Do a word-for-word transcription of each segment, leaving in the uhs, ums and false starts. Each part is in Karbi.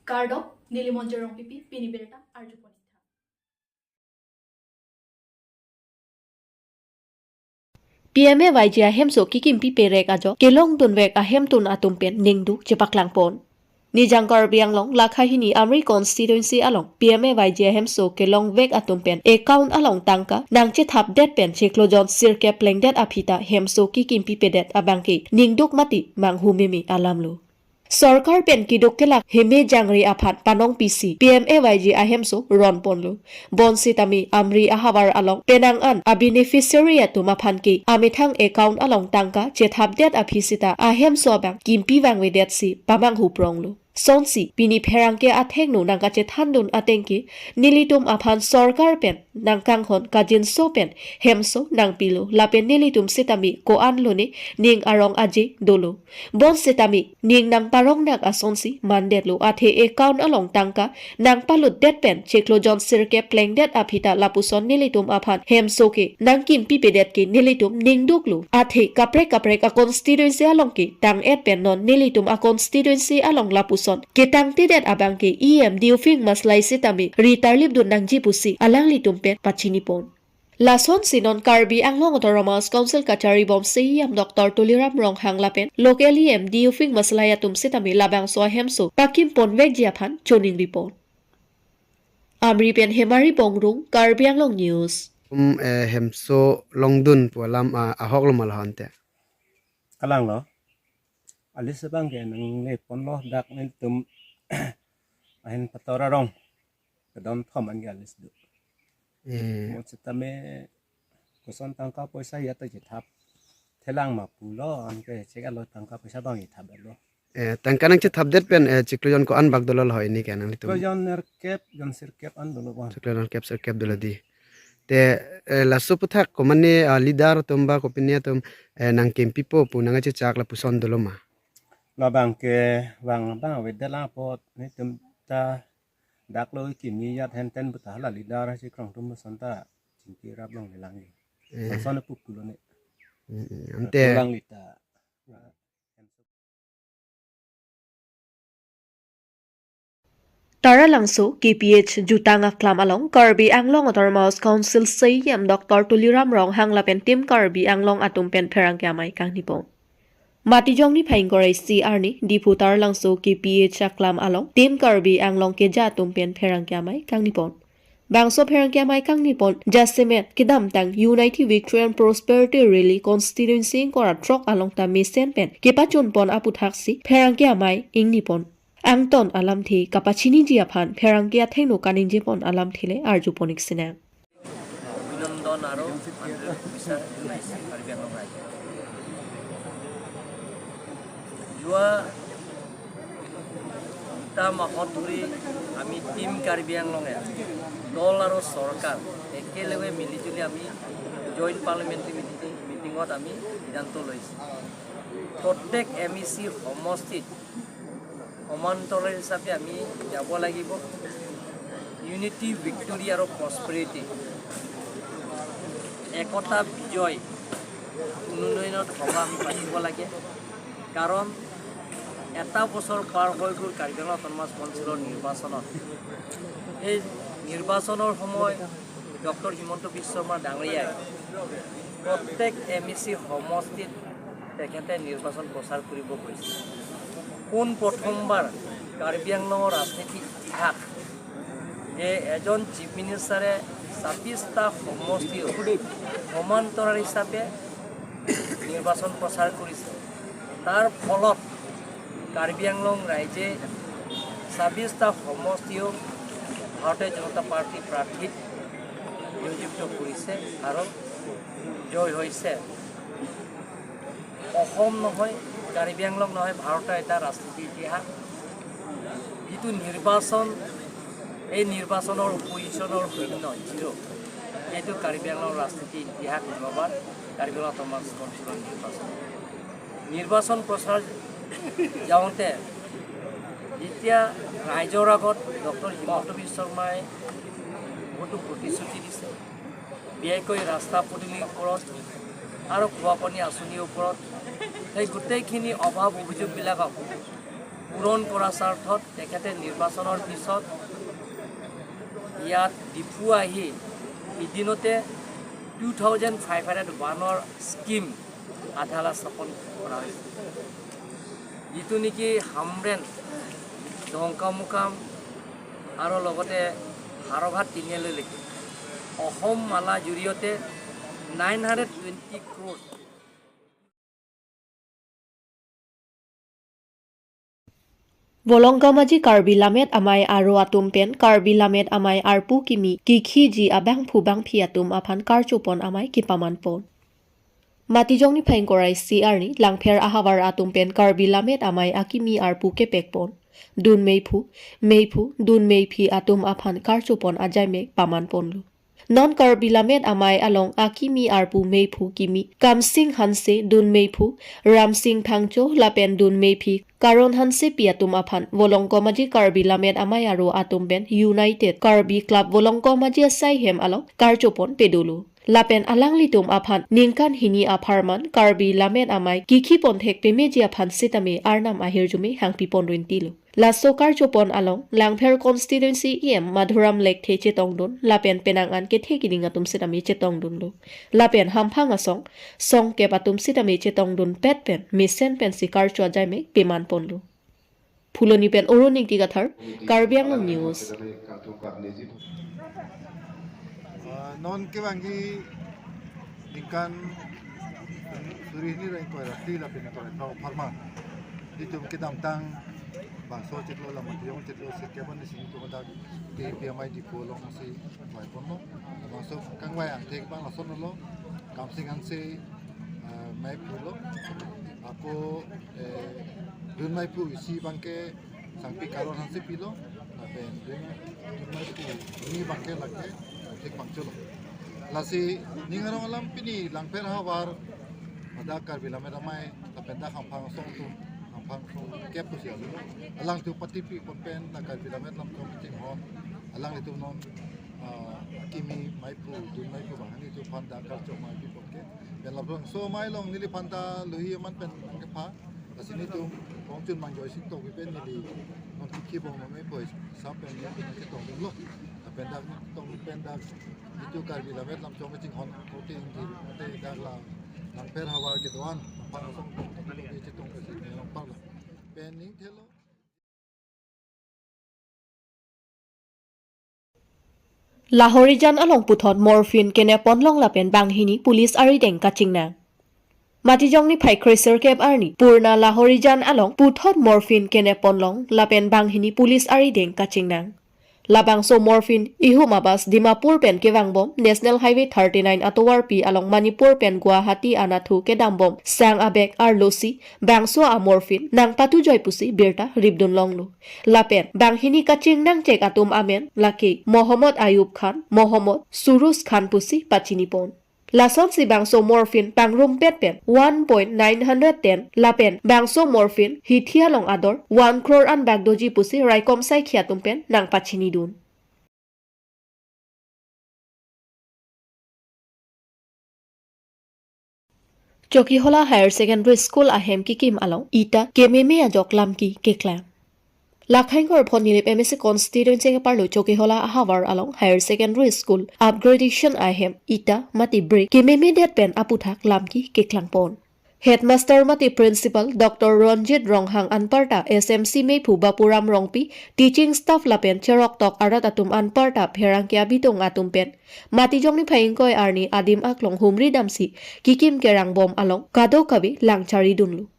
Kardom, neli Monjir Rongpipi, pini birta arjupon ik tha. P M A Y G ahemso kekimpi perek ajo kelongdunvek ahemtun atum pen ningduk chepaklangpon. Nijang Karbi Anglong Lakha hini Amri constituency along P M A Y G ahemso kelongvek atum pen account along tangka nangchethapdet pen chiklo jon sirkep plengdet aphi ta hemso kekimpipedet abangke ningduk mati manghumeme alamlo. Sorkar pen keduk kelak heme jangre aphan panongpisi P M A Y G ahemso ronponlo. Bonsitame Amri ahavar along penang an a-beneficiary atum aphan ke amethang account along tangka chethapdet aphi sita ahemso abang kimpi vangvedetsi pamanghupronglo. Sonsi pini pherangke athengno nangkachethandun atengke nelitum aphan sorkar pen nangkanghon kajinso pen hemso nangpilo lapen nelitum sitame ko-an lone ning arong aje dolo. Bonsitame ning nangparongnak asonsi mandetlo athe account along tangka nangpalutdet pen chiklo jon sirkep plengdet aphi ta lapuson nelitum aphan hemso ke nangkimpipedet ke nelitum ningduklo. Athe kaprek kaprek a-constituency along ke tang-et pen non nelitum a-constituency along lapuson ketangtedet abangke E M Diufing Maslai sitame ri tarlipdun nangji pusi alanglitum pen pachinipon. Lasonsi non Karbi Anglong Autonomous Council kachari bom C E M Doctor Tuliram Ronghang lapen local E M Diufing Maslai atum sitame labangso ahemso pakimponvekji aphan choningripon. Amri pen Hemari Bongrung, Karbi Anglong News. Um, eh, hemso longdun pu alam, ah, ahok lo ma lahai ante? Kalanglo. A-list abangke nangleponlo, dak nelitum ahin Pator arong kedon thom an ke a-list do. Eh. Mo sitame koson tangka poisa ya ta chethap thelang ma pulo, anke chek alo tangka poisa abang ithaplo. Eh, tangka nangchethapdet pen, eh, chiklo jon ko-an bak dolo lahai ni ke nanglitum? Chiklo jon nerkep, jon sirkep an dolo bang. Chiklo jon nerkep sirkep dolo di. Te, eh, laso aphuthak ko mane, ah, leader atum ba kopine atum, eh, nangkimpipo pu nangkachechak lapuson dolo ma? Labangke vang bang avedet lang apot nelitum ta daklo kimi yat henten puta hala leader si krong atum puson ta chingki rap longle lang. Eh. Lason apuk pulo ne. Mm, mm. Ante pulang lita. Taralangso K P H jutang aklam along Karbi Anglong Autonomous Council C E M Doctor Tuliram Ronghang lapen Team Karbi Anglong atum pen pherangke amei kangnipon. Matijong niphai ingkoi ra isi arni Diphu Taralangso K P H aklam along Team Karbi Anglong keja atum pen pherangke amei kangnipon. Bangso pherangke amei kangnipon jasemet kedamtang Unity Victory and Prosperity Rally constituency ingkoi ra throk along ta mesen pen kepachunpon aphuthaksi pherangke amei ingnipon. Angton alamthe kapachiniji aphan pherangke athengno kaningjepon alamthe le arjupon ik sinang. অভিনন্দন আৰু আন্তৰিক শুভেচ্ছা জনাইছোঁ কাৰ্বি আংলং ৰাইজক। যোৱা দুটা মাহত ধৰি আমি টিম কাৰ্বি আংলঙে দল আৰু চৰকাৰ একেলগে মিলিজুলি আমি জইণ্ট পাৰ্লিমেণ্টেৰী মিটিং, মিটিঙত আমি সিদ্ধান্ত লৈছোঁ। প্ৰত্যেক এম ই চি সমষ্টিত সমান্তৰাল হিচাপে আমি যাব লাগিব। ইউনিটি, ভিক্টৰী আৰু প্ৰচপেৰিটি, একতা বিজয় উন্নয়নৰ সভা আমি পাতিব লাগে। কাৰণ এটা বছৰ পাৰ হৈ গ'ল কাৰ্বি আংলং অট'নমাছ কাউন্সিলৰ নিৰ্বাচনত। এই নিৰ্বাচনৰ সময় ডক্টৰ হিমন্ত বিশ্ব শৰ্মা ডাঙৰীয়াই প্ৰত্যেক এম ই চি সমষ্টিত তেখেতে নিৰ্বাচন প্ৰচাৰ কৰিব গৈছে। পোন প্ৰথমবাৰ কাৰ্বি আংলঙৰ ৰাজনীতি ইতিহাস যে এজন চিফ মিনিষ্টাৰে ছাব্বিছটা সমষ্টিও সমান্তৰাল হিচাপে নিৰ্বাচন প্ৰচাৰ কৰিছে। তাৰ ফলত কাৰ্বি আংলং ৰাইজে ছাব্বিছটা সমষ্টিও ভাৰতীয় জনতা পাৰ্টি প্ৰাৰ্থীত জয়যুক্ত কৰিছে আৰু জয় হৈছে। অসম নহয়, কাৰ্বি আংলং নহয়, ভাৰতৰ এটা ৰাজনীতি ইতিহাস। যিটো নিৰ্বাচন, এই নিৰ্বাচনৰ অপজিশ্যনৰ শূন্য, জিৰ', এইটো কাৰ্বি আংলং ৰাজনীতি ইতিহাস যোৱাবাৰ কাৰ্বি আংলং অট'নমাছ কাউন্সিলৰ নিৰ্বাচন। নিৰ্বাচন প্ৰচাৰ যাওঁতে যেতিয়া ৰাইজৰ আগত ডক্টৰ হিমন্ত বিশ্ব শৰ্মাই বহুতো প্ৰতিশ্ৰুতি দিছে, বিশেষকৈ ৰাস্তা পদূলিৰ ওপৰত আৰু খোৱা পানী আঁচনিৰ ওপৰত, সেই গোটেইখিনি অভাৱ অভিযোগবিলাকক পূৰণ কৰাৰ স্বাৰ্থত তেখেতে নিৰ্বাচনৰ পিছত ইয়াত ডিফু আহি এদিনতে টু থাউজেণ্ড ফাইভ হাণ্ড্ৰেড ওৱানৰ স্কিম আধালা স্থাপন কৰা হৈছে, যিটো নেকি হামৰেণ, ডংকামুকাম আৰু লগতে হাৰঘাট তিনিআলিলৈকে অসম মালা জৰিয়তে nine hundred twenty crore. Volongkomaji Karbi Lammet Amei aro atum pen Karbi Lammet Amei arpu kimi kikhiji abangphu bangphi atum aphan karchopon amei kepamanpon. Matijong niphai ingkoi ra isi arni Langpher ahavar atum pen Karbi Lammet Amei akimi arpu kepekpon. Dun meiphu, meiphu, dun meiphi atum aphan karchopon ajaimek pamanponlo. Non Karbi Lammet Amei along akimi arpu meiphu kimi Kamsing Hanse, dun meiphu Ramsing Phangcho lapen dun meiphi Karon Hansepi atum aphan Volongkomaji Karbi Lammet Amei aro atum pen United Karbi Club Volongkomaji asai hem along karchopon pedolo. Lapen alanglitum aphan ningkan hini apharman Karbi Lammet Amei kikhipon thek pemeji aphan sitame arnam ahirjume hangpipon rintilo. Laso karchopon along Langpher constituency E M Madhuram Lekthe chetongdun lapen penang an kethe kining atum sitame chetongdunlo. Lapen hamphang asong songkep atum sitame chetongdunpet pen mesen pensi karcho ajaimek pemanponlo. Phuloni pen Arun Ingti Kathar, Karbi Anglong News. Ah, non kevangji ningkan suri hini ra ingkoi ra phli lapen ingkoi ra phli apharman itum kedamtang bangso chiklo la Matijong chiklo sirkep an isi itum dak K P M I Diphu alongsi vaiponlo. Bangso kangvai angthek abang lasonlo, Kamsing Hanse, ah, meiphulo. Ako, eh, dun meiphu isi abangke Sangpi Karon Hansepilo, lapen dun, dun meiphu hini abangke lake Thik Phangcholo. Lasi ning arong alam pini Langpher ahavar, ladak Karbi Lammet Amei, lapen dak hamphang asong atum, hamphang asong kep pusi alo. Alangtum patipipon pen dak Karbi Lammet Lamchong kachinghon, alanglitum non, ah, kimi meiphu, dun meiphu abang hini atum aphan dak karcho amei pipon ke. Pen labangso amei along neliphan ta luhi aman pen nangkepha. Lasi nelitum kongchun mangjoi singtok pen neli non kikhi bong amei poi sap pen neli chetongdunlo. Lapen dak tong pen dak itum Karbi Lammet Lamchong kachinghon kote ingti kote dak la Langpher ahavar kedo-an aphan asong tong tong chetong kesi nelong parlo. Pen ning thelo. Lahorijan along puthot morphine kenepon long lapen banghini police arideng kachingnang. Matijong niphai kre sirkep arni Purna Lahorijan along puthot morphine kenepon long lapen banghini police arideng kachingnang. Labangso morphine ihum abas Dimapur pen kevangbom National Highway thirty-nine atovarpi along Manipur pen Guwahati anathu kedambom sang abag arlosi bangso amorphine nangpatujoi pusi birta ripdun longlo. Lapen banghini kachingnangchek atum amen lake Mohammad Ayub Khan, Mohammad Surus Khan pusi pachinipon. Lasonsi bangso morphine pangrumpet pen one point nine hundred ten lapen bangso morphine hithi along ador one crore an bak doji pusi raikom saikhi atum pen nangpachinidun. Chokihola Higher Secondary School ahem kikim along ita kememe ajok lamki keklang. Lakhaingkor phon Nilip M A C constituency keparlo Chokihola ahavar along Higher Secondary School upgradation ahem ita mate brick kememedet pen aputhak lamki keklangpon. Headmaster mate Principal Doctor Ronjit Ronghang anparta S M C meiphu Bapuram Rongpi, teaching staff lapen cheroktok arat atum anparta pherangke abitung atum pen Matijong niphai ingkoi arni adim aklong humri damsi kikim kerangbom along kadokave langcharidunlo.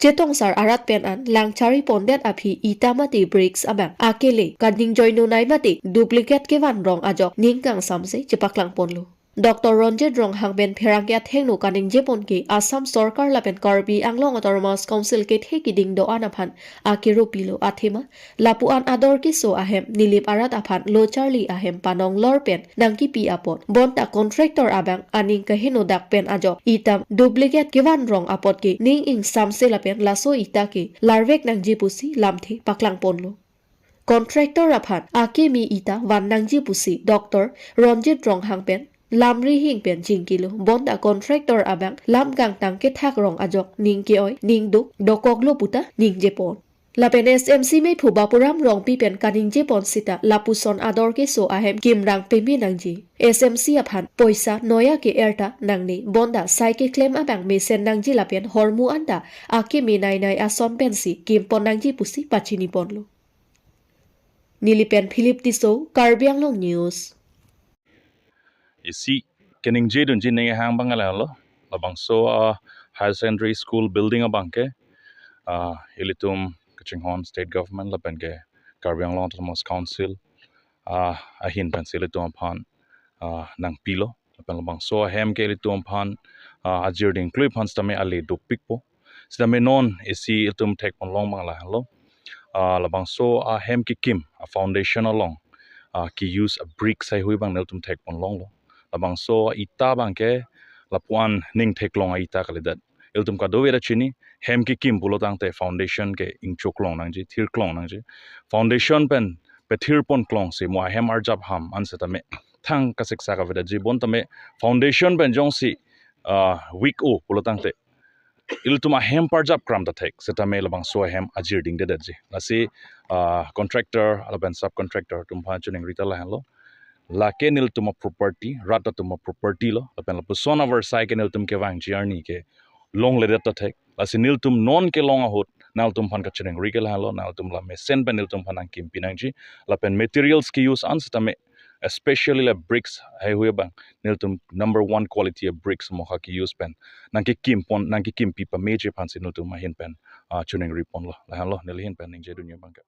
Chetongsar arat pen an langcharipondet aphi ita mate bricks abang akele kaningjoinonei mate duplicate kevan rong ajok ning kangsamse chepaklangponlo. Doctor Ronjit Ronghang pen pherangke athengno kaningjepon ke Assam Sorkar lapen Karbi Anglong Autonomous Council kethe kiding do-an aphan akero pilo athema lapu-an ador keso ahem Nilip arat aphan lo charli ahem panong lor pen nangkipi apot bonta contractor abang aning kaheno dak pen ajok itam duplicate kevan rong apot ke ning ingsamse lapen laso ita ke larvek nangji pusi lamthe paklangponlo. Contractor aphan akimi ita van nangji pusi Doctor Ronjit Ronghang pen lamrihing pen chingkilo bonta contractor abang lam kangtang kethak rong ajok ning ke-oi ning duk dokoklo puta ningjepon. Lapen S M C mephu Bapuram Rongpi pen kaningje pon sita lapuson ador keso ahem kimrang peme nangji. S M C aphan poisa noya ke-er ta nangne bonta sai keklem abang mesen nangji lapen hormu anta akeme nainai ason pensi kim pon nangji pusi pachini ponlo. Neli pen Philip Tisso, Karbi Anglong News. Isi keningje dunji ning hang abang lahelo. Labangso a higher secondary school building abang ke, ah, ilitum kachinghon state government lapen ke Karbi Anglong Autonomous Council, ah, ahin pensi ilitum aphan, ah, nangpilo. Lapen labangso ahem ke ilitum aphan, ah, ajirding klui aphan sitame ale dopikpo. Sitame non isi ilitum thek pon long abang lahelo. Ah, labangso ahem kekim a foundation along, ah, ke-use a bricks haihui abang nelitum thek pon longlo. Labangso ita abang ke lapuan ning theklong a ita kalidet. Ilitum kadokave ta chini, hem kekim pulo tangte foundation ke ingchoklong nangji, thirklong nangji. Foundation pen pethir pon klongsi mo ahem arjap ham an sitame thang kasiksak avedetji, bonta me foundation pen jongsi, ah, weak-o pulo tangte ilitum ahem parjap kram ta thek, sitame labangso ahem ajirding dedetji. Lasi, ah, contractor lapen subcontractor atum aphan chiningri ta lahenlo. Lake nelitum a property, rat atum a property lo, lapen lapuson avarsai ke nelitum kevangji arni ke longledet ta thek. Lasi nelitum non kelong ahut nangtum aphan kachiningri ke lahenlo, nangtum la mesen pen nelitum aphan nangkimpi nangji, lapen materials ke-use an sitame, especially la bricks haihui abang, nelitum number one quality a bricks mokha ke-use pen nangkekim pon, nangkekimpi pameji aphansi nelitum ahin pen, ah, chiningri ponlo. Lahenlo neli ahin pen ningje dunji abang ke.